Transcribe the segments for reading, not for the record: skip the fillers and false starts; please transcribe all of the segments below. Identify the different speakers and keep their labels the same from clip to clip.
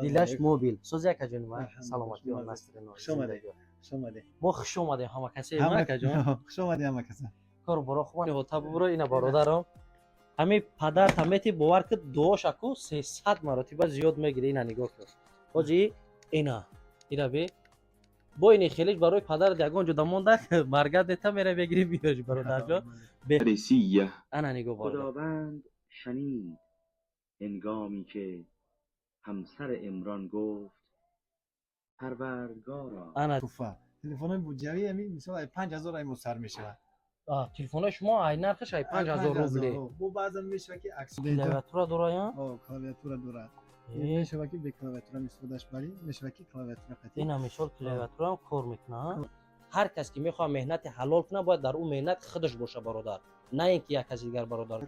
Speaker 1: Дилаш Мобил. Сози, акаҷони ман, саломатӣ.
Speaker 2: Хуш омадед, хуш омадед.
Speaker 1: Мо хуш омадем, ҳама касе, акаҷон.
Speaker 2: Хуш омадед, ҳама каса.
Speaker 1: Кор боро хуб, ҳота бубро. Ина, бародарам, ҳами падар тамети, бовар ки, дуошаку 300 маротиба зиёд мегири. Ина нигоҳ кун, ҳоҷи, ина ира бе бо ини хелиш барои падарат ягон ҷо дамонда маргат нета мера мегири, биёш, бародарҷон.
Speaker 3: فارسیة.
Speaker 1: Ана нигоҳ, бародар.
Speaker 4: خداوند شنید هنگامی که همسر عمران گفت: پروردگارا،
Speaker 1: Ана.
Speaker 2: Туфа телефонҳои буҷавӣ, ами мисол, ай 5000 ай мо сар мешавад.
Speaker 1: Телефонҳои шумо ай нархаш ай 5000 рубли?
Speaker 2: Бо баъзан мешавад, ки акс
Speaker 1: Клавиатура дорая?
Speaker 2: Клавиатура дорад, мешавад, ки бе клавиатура истифодаш барӣ, мешавад, ки клавиатура қатӣ.
Speaker 1: Ина, мисол, клавиатураам кор мекунад. Ҳар кас ки мехоҳад меҳнати ҳалол кунад, бояд дар ӯ меҳнат худаш боша, бародар, на ин ки як каси дигар, бародар.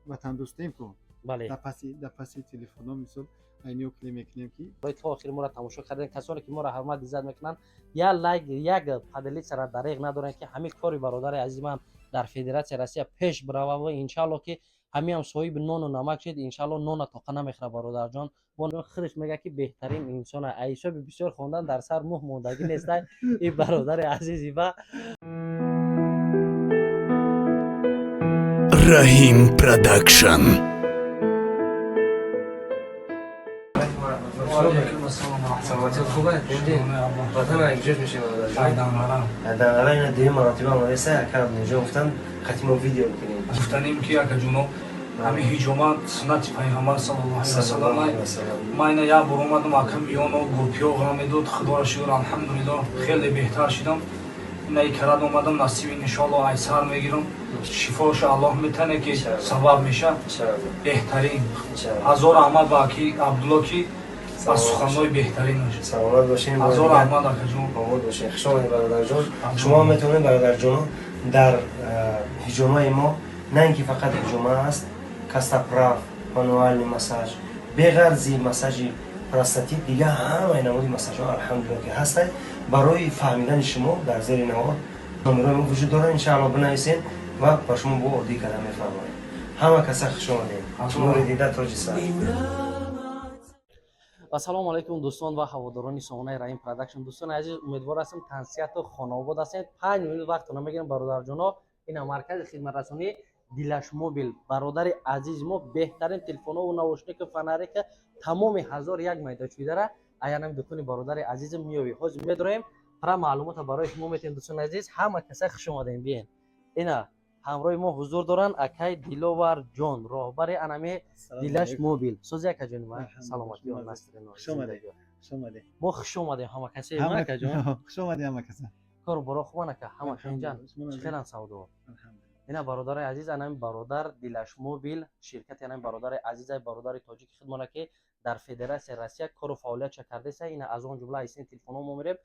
Speaker 2: Ватандӯстем ку.
Speaker 1: Бале.
Speaker 2: Дар паси телефонҳо, мисол, айниё кле мекунем, ки
Speaker 1: Барои то охири моро тамошо кардем, касоне ки моро ҳурмат, иззат мекунанд, як лайк, як поделиться ра дареғ надоранд, ки ҳамин кори бародари азизи ман дар Федератсияи Россия пеш бирава ва иншаалло, ки ҳамиам соҳиби нону намак шид. Иншаалло, нона тоқа намехӯра, бародарҷон. Худаш мегӯяд, ки беҳтарин инсон, ай ҳисоби бисёр хондан дар сар мӯҳ мондагӣ нестай ин бародари азизи ва
Speaker 5: Rahim Production.
Speaker 6: سلامتی، خوبه؟ وطن اگجاش میشه، برادر. در اینا دیگه مراتب آماده سه کرد اینجا گفتن ختم ویدیو کنیم.
Speaker 7: Гуфтанем, ки акаҷуно, ҳамин ҳиҷома суннати пайғамбар саллаллоҳу алайҳи васаллам. Ман ина як бор омадам, акам ёно гурпиё ғам медод. Худоро шукр, алҳамдулиллоҳ, хеле беҳтар шидам. Ина карад омадам, насиби, иншоалло, айсар мегирам. Шифоша Аллоҳ метане, ки сабаб меша. Беҳтарин, ҳазор раҳмат ба аки Абдулло, ки аз суханҳои беҳтаринаш.
Speaker 6: Саломат бошین.
Speaker 7: Ҳазор раҳмат, акаҷон.
Speaker 6: Омод бошин, хуш омадед, бародарҷон. Шумо метавонед, бародарҷоно, дар ҳиҷомаи мо на ин ки фақат ҳиҷома аст, костоправ, мануальный массаж, беғарзи массажи простатит, дига ҳамаи намуди массажҳо, алҳамдулилло, ки ҳастанд. Барои фаҳмидани шумо дар зери навор номерои мо вуҷуд дорад. Иншаалло, бинависен ва ба шумо бо оддӣ карда мефаҳмонем. Ҳама каса хуш омадед, нури дида, тоҷи сар.
Speaker 1: Ассалому алайкум, дӯстон ва ҳаводорони сомонаи Раҳим Продакшн. Дӯстони азиз, умедвор ҳастем, тансиҳату хонаобод ҳастед. 5 минут вақтона мегирем, бародарҷоно. Ина маркази хидматрасонии Дилаш Мобил. Бародари азизи мо беҳтарин телефонҳову наушнику, фонарика, тамоми ҳазор як майдачӯидара аянами дукони бародари азизм меёбӣ. Ҳозир медроем, пара маълумота барои шумо метиҳем. Дӯстони азиз, ҳама каса хуш омадем, биен. Ина ҳамроҳи мо ҳузур доранд акай Диловар ҷон, роҳбари анами Дилаш Мобил. Сози, акаҷони ман, саломатӣ. Мо хуш омадем, ҳама касе, акаҷон.
Speaker 2: Хуш омадед, ҳама каса.
Speaker 1: Кор боро хубан, ака? Ҳама хинҷан, хелан савдо. Ина, бародари азиз, анами бародар Дилаш Мобил, ширкати анами бародари азизай, бародари тоҷики худмона, ки дар Федератсияи Россия кору фаъолиятша кардеса. Ина аз он ҷумла айсин телефонҳо мо мерем,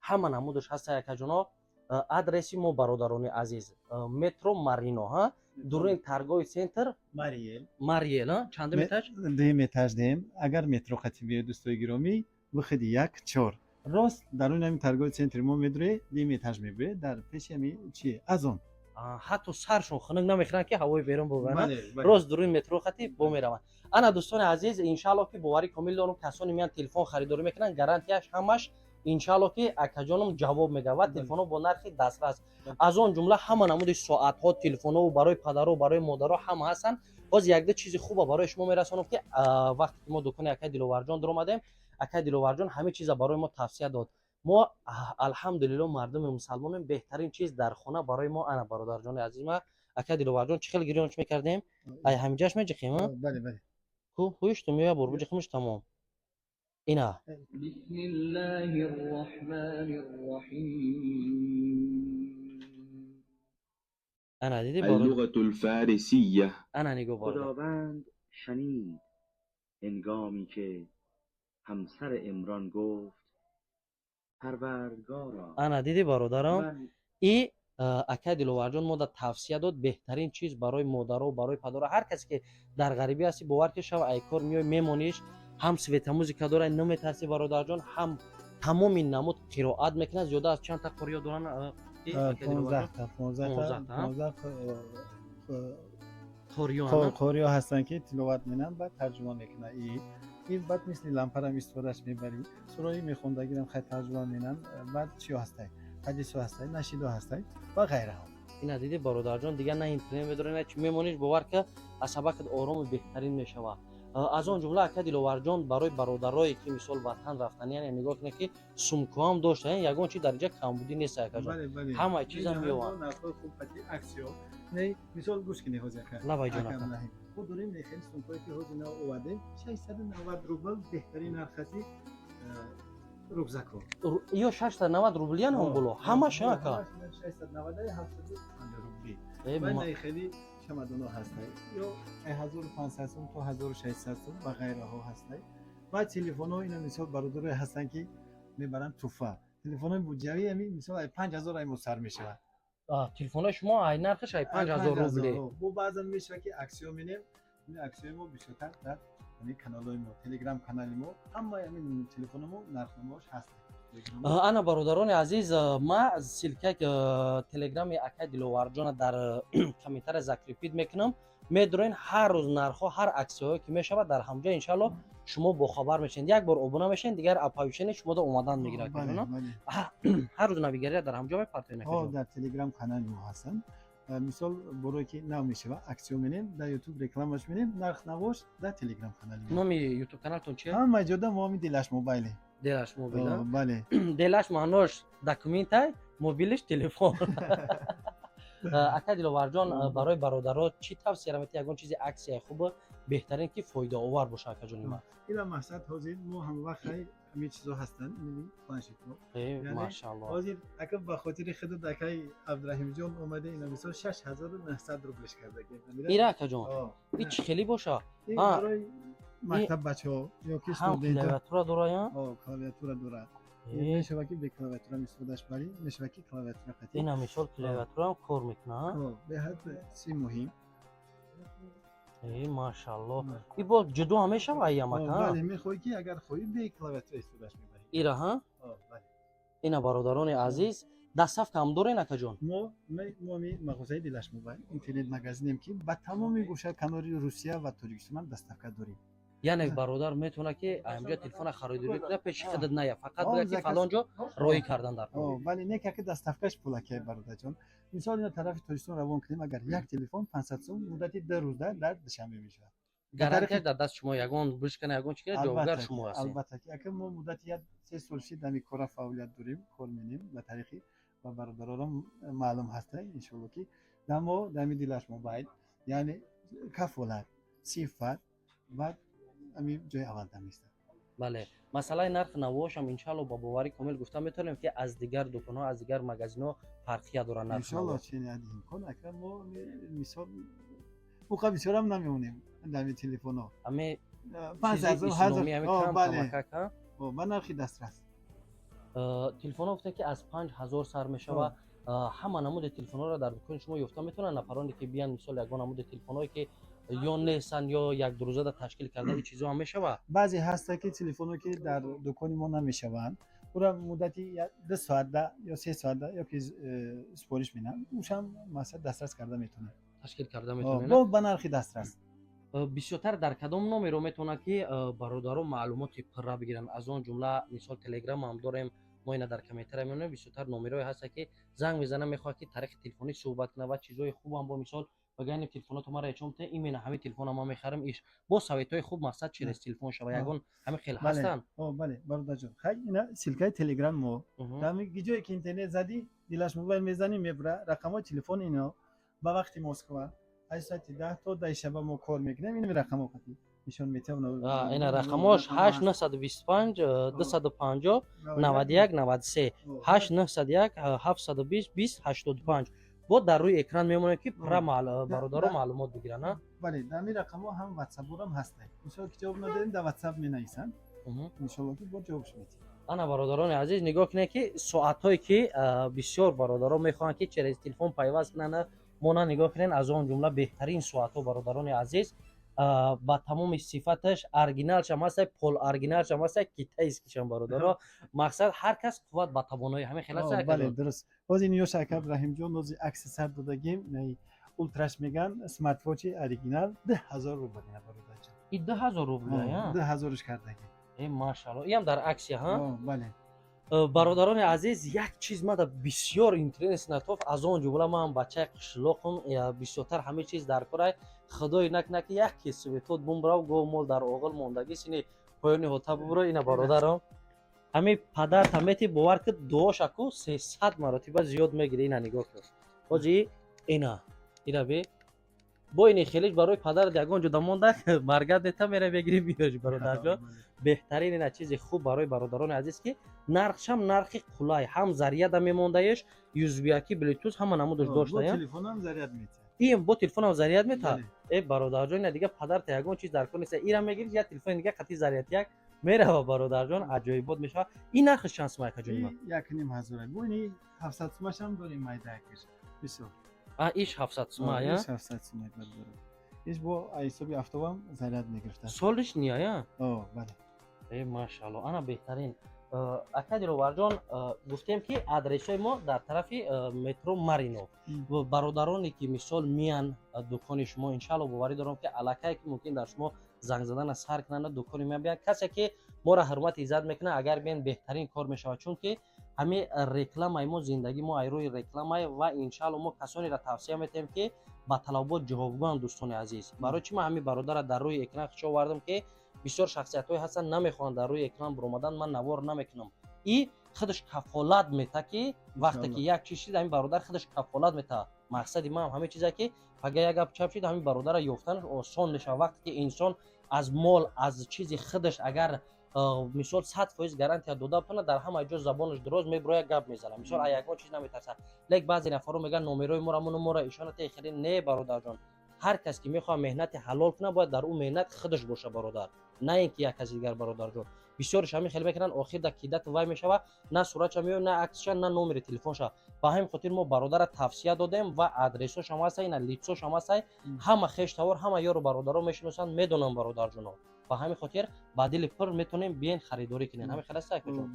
Speaker 1: ҳама намудаш ҳаста, акаҷоно. Адреси мо, бародарони азиз, метро Марино, ҳа, дурин торговый центр
Speaker 2: Мариел.
Speaker 1: Мариел, чандум этаж?
Speaker 2: Дуюм этаж дем. Агар метро қатӣ биёед, дӯстои гиромӣ, выходи як, чор, рост даруни ҳамин торговый центри мо медуред, дуюм этаж мебиёед, дар пеши ҳами чи аз он.
Speaker 1: Ҳатто саршон хунук намехӯранд, ки ҳавои берун бубаранд, рост дуруни метро хати бо мераванд. Ана, дӯстони азиз, иншаалло, ки боварӣ комил дорам, касоне меянд, телефон харидорӣ мекунанд, гарантияш ҳамаш, иншаалло, ки акаҷоном ҷавоб медиҳад ва телефонҳо бо нархи дастрас, аз он ҷумла ҳама намуди соатҳо, телефонҳо барои падаро, барои модаро ҳама ҳастанд. Боз якду чизи хуба барои шумо мерасонам, ки вақте ки мо дукони акай Диловарҷон дуромадем, акай Диловарҷон ҳамин чиза барои мо тавсия дод. Мо, алҳамдулилло, мардуми мусалмонем, беҳтарин чиз дар хона барои мо ана, бародарҷони азизма, акай Диловарҷон, чӣ хел гирёнч мекардем? Ай ҳамиҷаш меҷиқем?
Speaker 2: Бале, бале.
Speaker 1: Ку ҳушту меоя бурбуҷиқимш, тамом, ина.
Speaker 8: بسم الله الرحمن الرحيم.
Speaker 1: Ана диди؟
Speaker 3: اللغة الفارسية.
Speaker 1: Ана нигоҳ، бародар.
Speaker 4: خداوند شنید هنگامی که همسر عمران گفت: پروردگارا،
Speaker 1: Ана диди، бародарам؟
Speaker 4: من
Speaker 1: И акай Диловарҷон мо да тавсия дод: беҳтарин чиз барои модаро, барои падаро, ҳар касе ки дар ғарибӣ ҳастӣ, бовар ки шава, ай кор меои, мемониш, ҳам светомузыка дора, наметарсӣ, бародарҷон, ҳам тамоми намуд қироат мекунад. Зиёда аз чанд та қориё доранд, ки акай Диловарҷон?
Speaker 2: 15 та, 15 та.
Speaker 1: 15 та,
Speaker 2: 15
Speaker 1: қориё.
Speaker 2: Қориё ҳастанд, ки тиловат менанд, баъд тарҷума мекунанд. И Ин баъд мисли лампарам истифодаш мебарӣ, сураи мехондагирам хай тарҷума менам. Баъд чиё ҳастай, ҳадисо ҳастай, нашидо ҳастай ва ғайраҳо.
Speaker 1: Ина диди, бародарҷон, дигар на интернет медорӣ, на чи мемониш, бовар ка, асабакат орому беҳтарин мешавад. Аз он ҷумла, ака Диловарҷон, барои бародарое ки мисол ватан рафтани, яъне нигоҳ кунед, ки сумкаам дошта, ягон чи дар инҷа камбудӣ нест, акаҷон. Ҳамаи чизам меованд.
Speaker 2: Нархҳои хуб қати аксиё. Не, мисол, гӯш кунед ҳозир, ака.
Speaker 1: Лабай, ҷон, ака.
Speaker 2: Мо дорем хеле сумкое, ки ҳозир нав овардем, 690 рубл, беҳтарин нархати рюкзакҳо.
Speaker 1: Ё 690 рублиян ҳам боло ҳамаш, ака?
Speaker 2: 690, 750 рубли. Ва хеле чамадонҳо ҳастай, ё 1500 сум то 1600 сум ва ғайраҳо ҳастай. Ва телефонҳо, ина мисол, бародарое ҳастанд, ки мебаранд туҳфа. Телефонҳои буҷавӣ ами мисол ай 5000 ай мо сар мешавад.
Speaker 1: Телефонҳои шумо ай нархаш ай 5000 рубли?
Speaker 2: Бо баъзан мешавад, ки аксиё менем. Аксиёи мо бисёртар дар ҳамин каналҳои мо, телеграм канали мо, ҳамаи ҳамин телефони мо нархномаош ҳаст.
Speaker 1: Ана, бародарони азиз, ма ссылка телеграми акай Диловарҷона дар комментария закрепить мекунам. Медорен, ҳар рӯз нархҳо, ҳар аксияҳое ки мешавад дар ҳамҷо, иншалло, шумо бохабар мешавед. Як бор обуна мешавед, дигар оповещение шумода омадан мегирад. Ҳар рӯз навигария дар ҳамҷо мепартоед?
Speaker 2: Дар телеграм канали мо ҳастанд. Мисол, борое ки нав мешава, аксиё менем, дар ютуб рекламаш менем, нарх навош дар телеграм канали.
Speaker 1: Номи ютуб каналтон чи?
Speaker 2: Ҳама ҷода мо ҳами Дилаш Мобайле.
Speaker 1: Делаш Мобил.
Speaker 2: Бале.
Speaker 1: Делаш маънош документай, мобилиш телефон. Ака Диловарҷон, барои бародаро чӣ тавсия метиҳед? Ягон чизи аксияи хуб, беҳтарин, ки фоидаовар боша, акаҷони ман?
Speaker 2: Ила мақсад, ҳозир мо ҳамвақт ҳамин чизо ҳастанд, планшетҳо.
Speaker 1: Машаалло.
Speaker 2: Ҳозир, ака, ба хотири худат, акаи Абдураҳимҷон омада, ина мисол, 6900 рублиш кардагем.
Speaker 1: Ира, акаҷон, и чӣ хеле боша?
Speaker 2: Барои мактаб бачаҳо ё ки
Speaker 1: ҳам клавиатура дора?
Speaker 2: Клавиатура дора. Мешава, ки бе клавиатура истифодаш барӣ, мешава, ки клавиатура қатӣ.
Speaker 1: Ина мисол, клавиатураам кор мекунад.
Speaker 2: Беҳад чи муҳим.
Speaker 1: Машаалло, и бо ҷудо ҳам мешава ямака?
Speaker 2: Бале, мехоҳӣ, ки агар хоҳӣ, бе клавиатура истифодаш мебарӣ.
Speaker 1: Ира ҳа? Ина, бародарони азиз, доставка ҳам дорен, акаҷон?
Speaker 2: Мо мағозаи Дилаш Мобайл интернет магазинем, ки ба тамоми гӯша канори Русия ва Тоҷикистон ҳам доставка дорем.
Speaker 1: Яъне бародар метавонад, ки амҷо телефона харидорӣ кунад, пеши худат ная, фақат бигӯяд, ки фалон ҷо роҳӣ кардан дар.
Speaker 2: Бале, не ки доставкаш пулакай, бародарҷон. Мисол, ина тарафи Тоҷикистон равон кунем, агар як телефон 500 сум, муддати 2 рӯзда дар Душанбе мешавад.
Speaker 1: Гарантия дар даст шумо, ягон бишкана, ягон чи кина, ҷавобгар шумо ҳастед.
Speaker 2: Албатта, ки ака мо муддати як 3 сол шид ҳами кора фаъолият дорем, кор менем ба тариқи ва бародаронам маълум ҳаста, иншоалло, ки дамо дами Дилаш Мобайл, яъне кафолат, сифат ва ҳами ҷои аввал дамеистад.
Speaker 1: Бале, масъалаи нарх навоашам, иншаалло, ба боварӣ комил гуфта метавонем, ки аз дигар дуконҳо, аз дигар магазинҳо фарқия дорад нарх.
Speaker 2: Иншоалло, чен имкон, ака, мо мисол уқа бисёрам намемонем дами телефонҳо.
Speaker 1: Ами
Speaker 2: 5000, ҳазор, бале, ба нархи дастрас.
Speaker 1: Телефонҳо гуфта, ки аз 5000 сар мешава. Ҳама намуди телефонҳоро дар дукони шумо ёфта метавонанд нафароне ки биян? Мисол, ягон намуди телефонҳое, ки ё нестанд, ё як дурӯзада ташкил карда, ин чизо ҳам мешавад?
Speaker 2: Баъзе ҳаста, ки телефонҳо, ки дар дукони мо намешаванд, ура муддати 2 соатда ё 3 соатда ё ки супориш менам, ушам масалан дастрас карда метавонем.
Speaker 1: Ташкил карда метавонем.
Speaker 2: Бо ба нархи дастрас.
Speaker 1: Бисёртар дар кадом номеро метавонад, ки бародаро маълумоти пурра бигиранд? Аз он ҷумла, мисол, телеграм ҳам дорем мо, ина дар комментария мемонем. Бисёртар номерое ҳаста, ки занг мезанад, мехоҳад, ки тариқи телефонӣ суҳбат кунад ва чизҳои хубам бо мисол багани телефоното мара ечом те, именно ҳамин телефона ман мехарам, иш бо советҳои хуб, мақсад, через телефон шава, ягон ҳамин хел ҳастанд?
Speaker 2: Бале, бародарҷон, хай, ина ссылкаи телеграм мо. Ҳами ҷое ки интернет задӣ, Дилаш Мобайл мезанӣ, мебура рақамҳои телефон. Ино ба вақти Москва аз соати 10 то 10 шаба мо кор мекунем. Ин рақамҳо қати нишон метиҳам.
Speaker 1: Ина рақамҳош: 8 925 250 91 93, 8 901 720 20 85. Бо дар рӯи экран мемонем, ки пурра бародаро маълумот бигиранд.
Speaker 2: Бале, дар ҳамин рақамҳо ҳам ватсапорам ҳастанд. Мисол, ки ҷавоб надодем, дар ватсап менависанд, иншолло, ки бо ҷавобш метиҳем.
Speaker 1: Ана, бародарони азиз, нигоҳ кунед, ки соатҳое, ки бисёр бародаро мехоҳанд, ки через телефон пайваст кунанд мона, нигоҳ кунед, аз он ҷумла беҳтарин соатҳо, бародарони азиз, ба тамоми сифаташ, оригиналшам ҳаста, пол оригиналшам ҳаста, китайскишам. Бародаро, мақсад, ҳар кас қувват ба тавонои ҳамин хел аст.
Speaker 2: Бале, дуруст. Ҳозир ниёш, ака Раҳимҷон, нози акси сар додагим, ультраш меган, смартвочи оригинал 2000 рубл, бародарҷон.
Speaker 1: И 2000 рубля, я?
Speaker 2: 2000-ш кардаги.
Speaker 1: Э, машалло, иам дар акция, ҳа?
Speaker 2: О, бале.
Speaker 1: Бародарони азиз, як чиз мада бисёр интерес натоф, аз он ҷумла ман бачаи қишлоқум, бисёртар ҳама чиз дар корай. Худои накна, ки як кисветот бумбрав, гов мол дар оғил мондагӣ, сини поёни ҳота бубро. Ина, бародарам, ҳами падар тамети, бовар ки, дуошаку 300 маротиба зиёд мегири. Ина нигоҳ кун, ҳоҷи, ина бе бо ини хелиш барои падарат ягон ҷода монда, маргат нета, мера мегири, миёри, бародарҷон. Беҳтарин ина чизи хуб барои бародарони азиз, ки нархшам нархи қулай, ҳам заряда мемондаеш, USB-яки, Bluetooth, ҳама намудаш
Speaker 2: Бо
Speaker 1: доштая.
Speaker 2: Телефонам заряд метиҳад.
Speaker 1: Ин бо телефонам заряд метаҳад?
Speaker 2: Бале.
Speaker 1: Э, бародарҷон, ина дига падарта ягон чиз дар кор нест, ира мегирӣ, як телефони дига қати зарядяк мерава, бародарҷон, аҷоибот мешавад. Ин нархаш чанд сума, акаҷони ман?
Speaker 2: И 1500. Бо ини 700 сумашам дорем, майдаякаш. Бисёр.
Speaker 1: А, иш 700 сума, я?
Speaker 2: Иш 700 сума, бародаро. Иш бо ҳисоби автобам заряд мегирифта.
Speaker 1: Солиш ния, я?
Speaker 2: О, бале.
Speaker 1: Э, машалло, ана беҳтарин. Ака Диловарҷон, гуфтем, ки адресҳои мо дар тарафи метро Марино. Ва бародароне ки, мисол, миян дукони шумо, иншалло, боварӣ дорам, ки аллакай ки мумкин дар шумо занг задана сар кунанд, дукони меян, биян. Касе ки моро ҳурмати иззат мекунад, агар биен, беҳтарин кор мешавад, чунки ҳами рекламаи мо, зиндагии мо айрӯи рекламае. Ва иншалло мо касонеро тавсия метиҳем, ки ба талабот ҷавобгӯянд. Дӯстони азиз, барои чӣ ман ҳамин бародарро дар рӯи экран хиш овардам, ки бисёр шахсиятҳое ҳастанд, намехоҳанд дар рӯи экран биромадан, ман навор намекунам. И худаш кафолат мета, ки вақте ки як чиз шид, ҳамин бародар худаш кафолат мета. Мақсади ман ҳамин чизе, ки пага як гап чап шид, ҳамин бародарро ёфтанаш осон мешавад. Вақте ки инсон аз мол, аз чизи худаш агар мисол 100% гарантия дода битонад, дар ҳама ҷо забонаш дароз мебирояд, гап мезанад, мисол, а ягон чиз наметарсад. Лек баъзе нафарҳо мегӯянд, номерои моро, мону моро ишона те хеле не. Бародарҷон, ҳар кас ки мехоҳад меҳнати ҳалол кунад, бояд дар ӯ меҳнат худаш боша, бародар, на ин ки як каси дигар. Бародарҷон, бисёриш ҳамин хеле мекунанд, охир дар кидати вай мешава, на суратша меояд, на аксша, на номери телефонша. Ба ҳамин хотир мо бародарра тавсия додем ва адресошам ҳастай, ина лицошам ҳастай, ҳама хештавор, ҳама ёру бародаро мешиносанд, медонанд, бародарҷоно. Ба ҳамин хотир ба дили пур метавонем биен, харидорӣ кунем. Ҳамин хел аст, акаҷон?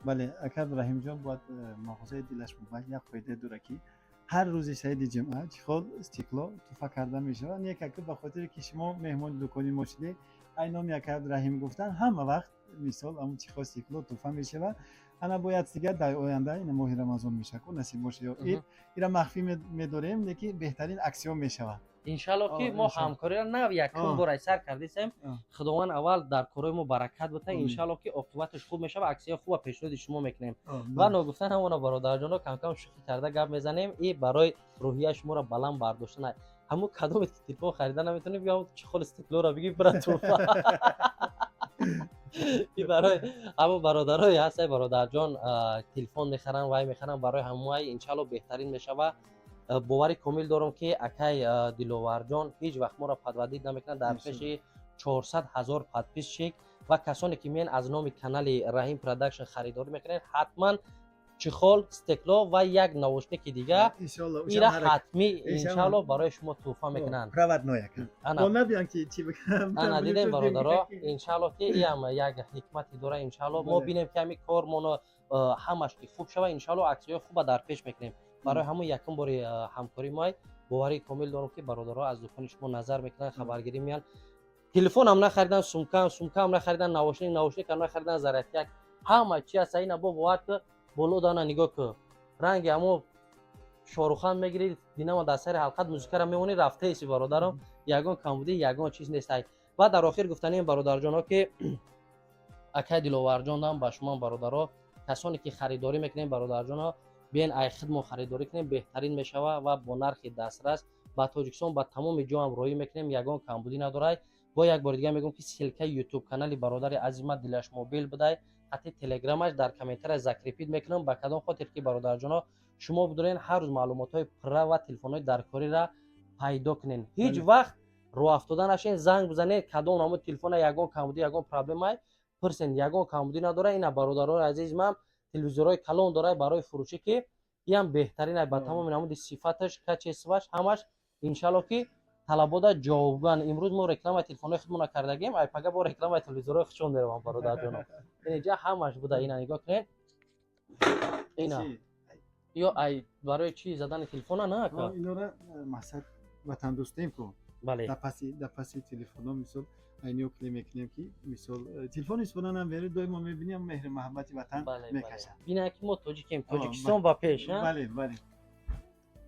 Speaker 2: Бале, ака Раҳимҷон, бояд мағозаи Дилаш Мобайл як қоида дора, ки ҳар рӯзи саиди ҷумъа чехол, стекло туҳфа карда мешавад. Не ки ба хотире ки шумо меҳмони дукони мо шудед, ай номи ака Абдураҳим гуфтан, ҳама вақт, мисол, ҳамун чехол, стекло туҳфа мешавад. Ана бояд дигар дар оянда, ина моҳи Рамазон мешавад, насиб боша, ё ид, ира махфӣ медорем, леки беҳтарин акция мешавад.
Speaker 1: Иншалло, ки мо ҳамкориро нав якум бор ай сар кардисем. Худованд аввал дар корҳои мо баракат бита, иншалло, ки оқибаташ хуб мешава, акция хуба пешниҳоди шумо мекунем. Ва ногуфта намона, бародарҷоно, камкам шӯхӣ карда гап мезанем, и барои рӯҳияи шуморо баланд бардоштан. Ҳамун кадоме ки телефон харида наметавонем, биё чехол, стеклоро бигир, бира туҳфа. И барои ҳамун бародарое ҳастай, бародарҷон, телефон мехаранд, вай мехаранд, барои ҳамуай иншалло беҳтарин мешава. Боварӣ комил дорам, ки акай Диловарҷон ҳеҷ вақт моро подводить намекунад дар пеши 400 ҳазор подписчик. Ва касоне ки меян, аз номи канали Раҳим Продакшн харидорӣ мекунед, ҳатман чехол, стекло ва як наушники дига ира ҳатмӣ, иншалло, барои шумо туҳфа мекунанд. Ана дидем, бародаро, иншалло, ки иам як ҳикмате дора. Иншалло, мо бинем, ки ҳамин кормоно ҳамаш ки хуб шава, иншалло, акцияҳои хуба дар пеш мекунем. Барои ҳамон якум бори ҳамкорӣ май, боварии комил дорам, ки бародаро аз дукони шумо назар мекунанд, хабаргирӣ меянд. Телефонам нахаридан, сумкаам нахаридан, наушникам нахаридан, зарядяк, ҳама чи аст, ина бо бовар ки боло дана, нигоҳ ку, ранги ҳамо Шорухан мегирӣ, динамо дар сари ҳалқат музикара мемонӣ, рафтаеси, бародарам, ягон камбудӣ, ягон чиз нестай. Ва дар охир гуфтанем, бародарҷоно, ки акай Диловарҷонам ба шумо, бародаро, касоне ки харидорӣ мекунем, бародарҷоно, биен, ай хидмо харидорӣ кунем, беҳтарин мешава ва бо нархи дастрас ба Тоҷикистон, ба тамоми ҷоам роҳӣ мекунем, ягон камбудӣ надорад. Бо як бори дига мегӯм, ки ссылкаи Ютуб канали бародари азизма Дилаш Мобил будай, хати Телеграмаш дар комментария закрепить мекунам. Ба кадом хотир ки, бародарҷоно, шумо бидорен, ҳар рӯз маълумотҳои пурра ва телефонҳои даркориро пайдо кунен. Ҳеҷ вақт роҳафтода нашен, занг бизанед, кадом намуд телефона, ягон камбудӣ, ягон проблемай пурсен, ягон камбудӣ надора. Ина, бародарони азизи ман, телевизорҳои калон дорад барои фурӯшӣ, ки иам беҳтарин ба тамоми намуди сифаташ, качествоаш, ҳамаш, иншалло, ки талабота ҷавобгӯянд. Имрӯз мо рекламаи телефонҳои худмона кардагем, ай пага бо рекламаи телевизорҳои худшон меравам, бародарҷоно. Инҷа ҳамаш буда, ина нигоҳ кунед, ина ё ай барои чӣ задани телефона на, ака?
Speaker 2: Инора мақсад ватандӯстем ку.
Speaker 1: Бале.
Speaker 2: Дар паси телефонҳо, мисол, Айниёкле мекунем, ки мисол телефон истифода намебарем, доимо мебинем, меҳри муҳаббати ватан мекашад.
Speaker 1: Бина, ки мо тоҷикем, Тоҷикистон ба пеш.
Speaker 2: Бале.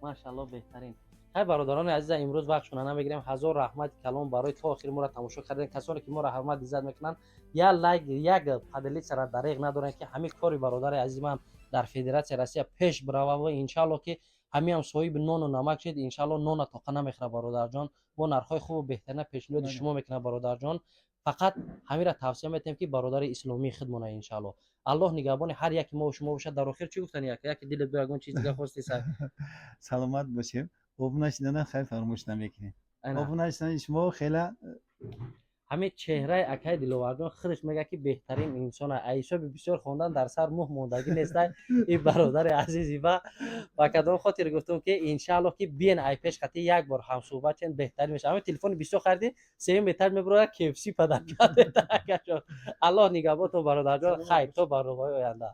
Speaker 1: Машаалло, беҳтарин. Хай, бародарони азиза, имрӯз вақтшона намегирем. Ҳазор раҳмати калон барои то охири моро тамошо кардем. Касоне ки моро ҳурмат, иззат мекунанд, як лайк, як поделиться ра дареғ надоранд, ки ҳамин кори бародари азизи ман дар Федератсияи Россия пеш бирава ва иншаалло, ки ҳамиам соҳиби нону намак шед. Иншаалло, нона тоқа намехӯра бародарҷон, бо нархҳои хубу беҳтарина пешниҳоди шумо мекунад. Бародарҷон, фақат ҳамира тавсия метиҳем, ки бародари исломии худмона. Иншаалло, Аллоҳ нигаҳбони ҳар яки мо шумо бошад. Дар охир чӣ гуфтани, як яке дилет бо ягон чиз дига хости сай?
Speaker 2: Саломат бошем. Обуна шудана хайр фаромӯш намекунем. Обуна шудани шумо хела.
Speaker 1: Ҳамин чеҳраи акаи Диловарҷон худаш мегӯяд, ки беҳтарин инсон а ҳисоби бисёр хондан дар сар мӯҳ мондагӣ нестай. Ин бародари азизи ба кадом хотир гуфтум, ки иншаалло, ки биен, ай пеш қати як бор ҳамсӯҳбат шен, беҳтарин мешавад. Ҳамин телефони бисёр харидӣ, сеюм этаж мебурад, KFC падар. Аллоҳ нигаҳбонтон, бародарҷон. Хайр, то барномаҳои оянда.